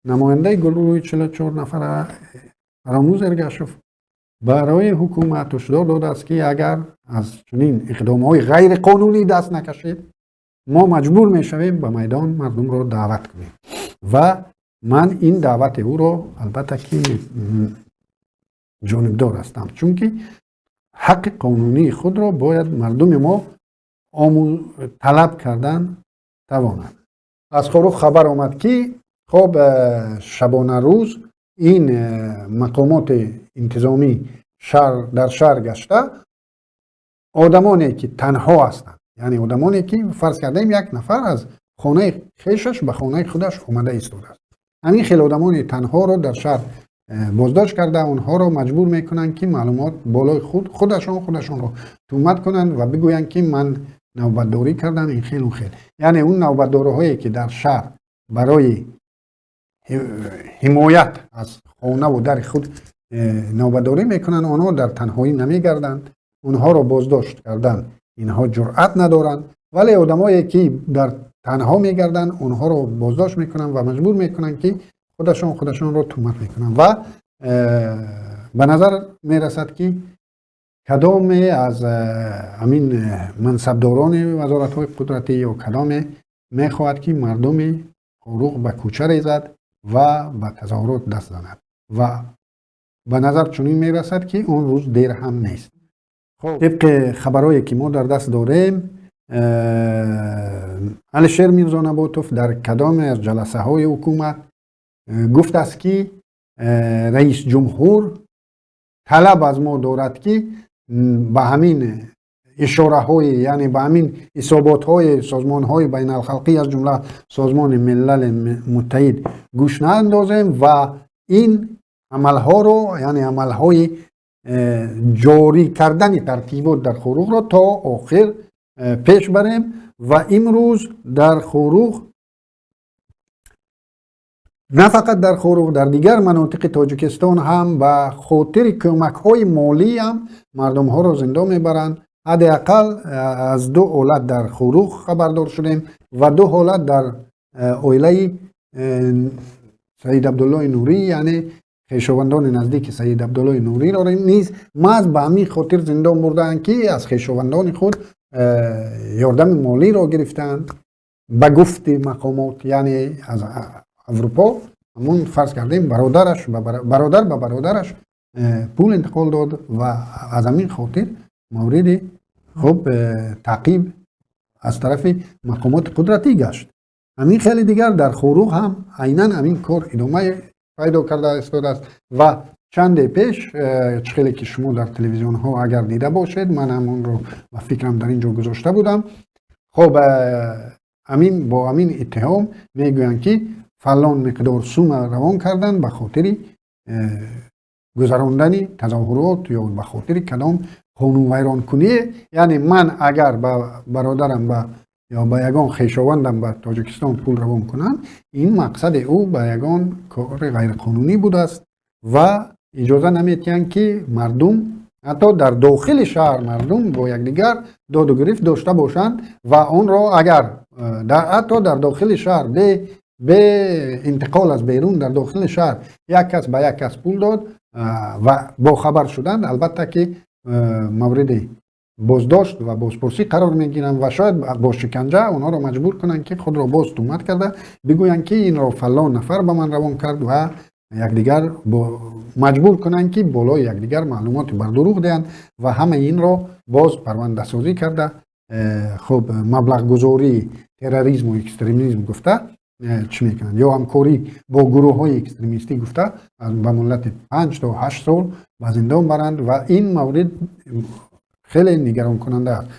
Намояндаи гурӯҳи 44 нафара Фаромӯз Эргашев барои ҳукумат ҳушдор додааст, ки агар аз чунин иқдомҳои ғайриқонунӣ даст накашед, мо маҷбур мешавем ба майдон мардумро даъват кунем. Ва ман ин даъвати ӯро, албатта, ки ҷонибдор ҳастам, чунки ҳаққи қонунии худро бояд мардуми мо талаб кардан тавонад. Аз Хоруғ хабар омад, ки хоб шабонарӯз ин мақомоти интизомӣ дар шаҳр гашта, одамоне ки танҳо ҳастанд, яъне одамоне ки, фарз кардаем, як нафар аз хонаи хешаш ба хонаи худаш омада истодааст, ҳамин хел одамони танҳоро дар шаҳр боздошт карда, онҳоро маҷбур мекунанд, ки маълумот болои худ худашон худашонро туҳмат кунанд ва бигӯянд, ки ман навбатдорӣ кардам, ин хел, он хел. Яъне он навбатдорҳое ки дар шаҳр барои ҳимоят аз хонаву дари худ навбатдорӣ мекунанд, онҳо дар танҳоӣ намегарданд, онҳоро боздошт кардан инҳо ҷуръат надоранд. Вале одамое ки дар танҳо мегарданд, онҳоро боздошт мекунанд ва маҷбур мекунанд, ки худашон худашонро туҳмат мекунанд. Ва ба назар мерасад, ки кадоме аз ҳамин мансабдорони вазоратҳои қудратӣ ё кадоме мехоҳад, ки мардуми Хоруғ ба кӯча резад ва ба тазоҳурот даст занад. Ва ба назар чунин мерасад, ки он рӯз дер ҳам нест. Тибқи хабарҳое ки мо дар даст дорем, Алишер Мирзонаботов дар кадоме аз ҷаласаҳои ҳукумат гуфтааст, ки раис ҷумҳур талаб аз мо дорад, ки ба ҳамин ишораҳои, яъне ба ҳамин ҳисоботҳои созмонҳои байналхалқӣ, аз ҷумла Созмони Милали Муттаҳид, гӯш наандозем ва ин амалҳоро, яъне амалҳои ҷорӣ кардани тартибот дар Хоруғро то охир пеш барем. Ва имрӯз дар Хоруғ, на фақат дар Хоруғ, дар дигар манотиқи Тоҷикистон ҳам ба хотири кӯмакҳои молӣ ҳам мардумҳоро зиндон мебаранд. Ҳадди ақал аз ду ҳолат дар Хоруғ хабардор шудем ва ду ҳолат дар оилаи Саид Абдуллои Нурӣ, яъне хешовандони наздики Саид Абдуллои Нуриро низ маҳз ба ҳамин хотир зиндон бурдаанд, ки аз хешовандони худ ёрдами молиро гирифтаанд, ба гуфти мақомот, яъне аз Аврупо. Ҳамун, фарз кардем, бародараш бародар ба бародараш пул интиқол дод ва аз ҳамин хотир мавриди хуб таъқиб аз тарафи мақомоти қудратӣ гашт. Ҳамин хеле дигар дар Хоруғ ҳам айнан ҳамин кор идома пайдо карда истодааст. Ва чанде пеш, чӣ хеле ки шумо дар телевизионҳо агар дида бошед, ман ҳам онро ба фикрам дар ин ҷо гузошта будам, хоб ҳамин бо ҳамин иттиҳом мегӯянд, ки фалон миқдор сума равон кардан ба хотири гузарондани тазоҳурот ё ба хотири кадом қонунвайронкуние. Яъне ман агар ба бародарам ба ё ба ягон хешовандам ба Тоҷикистон пул равон кунам, ин мақсади ӯ ба ягон кори ғайриқонунӣ будааст. Ва иҷоза наметиҳанд, ки мардум ҳатто дар дохили шаҳр мардум бо якдигар доду гирифт дошта бошанд. Ва онро агар ҳатто дар дохили шаҳр бе интиқол аз берун, дар дохили шаҳр як кас ба як кас пул дод ва бохабар шуданд, албатта ки мавриди боздошт ва бозпурсӣ қарор мегиранд ва шояд бо шиканҷа онҳоро маҷбур кунанд, ки худро боз туҳмат карда бигӯянд, ки инро фалон нафар ба ман равон кард, ва якдигар маҷбур кунанд, ки болои якдигар маълумоти бардурӯғ диҳанд ва ҳамаи инро боз парвандасозӣ карда, хуб, маблағгузории терроризму экстремизм гуфта чӣ мекунанд ё ҳамкорӣ бо гурӯҳҳои экстремистӣ гуфта ба муҳлати 5 то 8 сол ба зиндон баранд. Ва ин маврид хеле нигаронкунанда аст.